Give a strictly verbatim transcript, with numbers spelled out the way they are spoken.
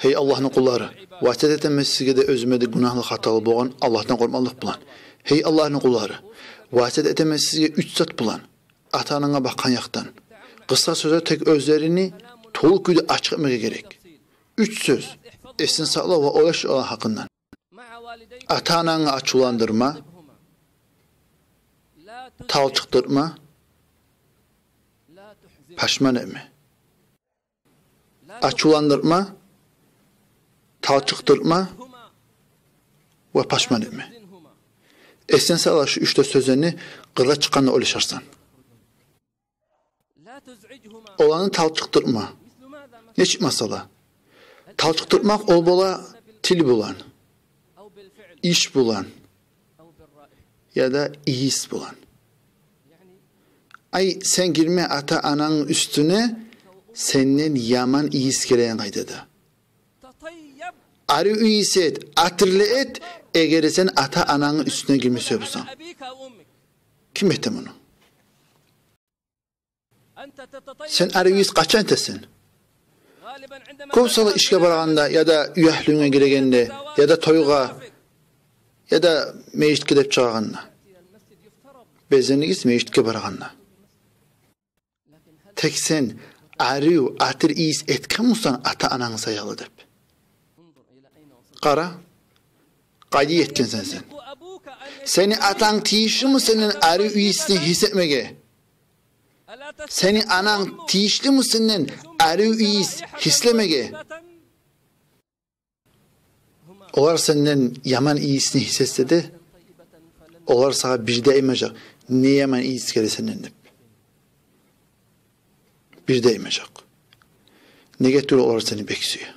Гьей Аллагьны къуллары, васият этемен сизге де, оьзюме де гюнагьлы, хаталы болгъан Аллагьдан къоркъмакълыкъ булан. Гьей Аллагьны къуллары, васият этемен сизге уьч зат булан. Ата-ананга бакъгъан якъдан. Къысгъа сёзлер, тек оьзлерини толу кюйде ачыкъ этмеге герек. Уьч сёз. Эсинг сакъла ва ойлаш оланы гьакъындан. Ата-анангны ачувландырма, талчыкъдыртма, пашман этме. Ачувландыртма, талчыкъдыртма ва пашман этме. Эсинг сакъла шу уьч де сёзлени, къыргъа чыкъгъанда ойлашарсан. Оланы талчыкъдыртма. Нечик масала? Талчыкъдыртмакъ ол бола тил булан, иш булан яда ийис булан. Ай, сен гирме ата-ананг уьстюне сенден яман ийис гелеген къайдада. Арив ийис эт, атирле эт, эгер сен ата-анангны уьстюне гирме сюе бусанг. Ким эте муну? Сен арив ийис къачан этесен? Кёп сала ишге барагъанда, яда уьягьлюнге гирегенде, яда тойгъа, яда межитге деп чыгъагъанда. Безенигиз межитге барагъанда. Тек сен арив, атир ийис этген бусанг ата-ананг саялы деп. Къара, къайда этгенсен сен? Сени атанг тийишлими сенден арив ийисни гьис этмеге? Сени ананг тийишлими сенден арив ийис гьислемеге? Олар сенден яман ийисни гьис этсе де, олар сагъа бир де айтмажакъ, не яман ийис геле сенден деп. Бир де айтмажакъ. Неге тюгюл, олар сени бек сюе.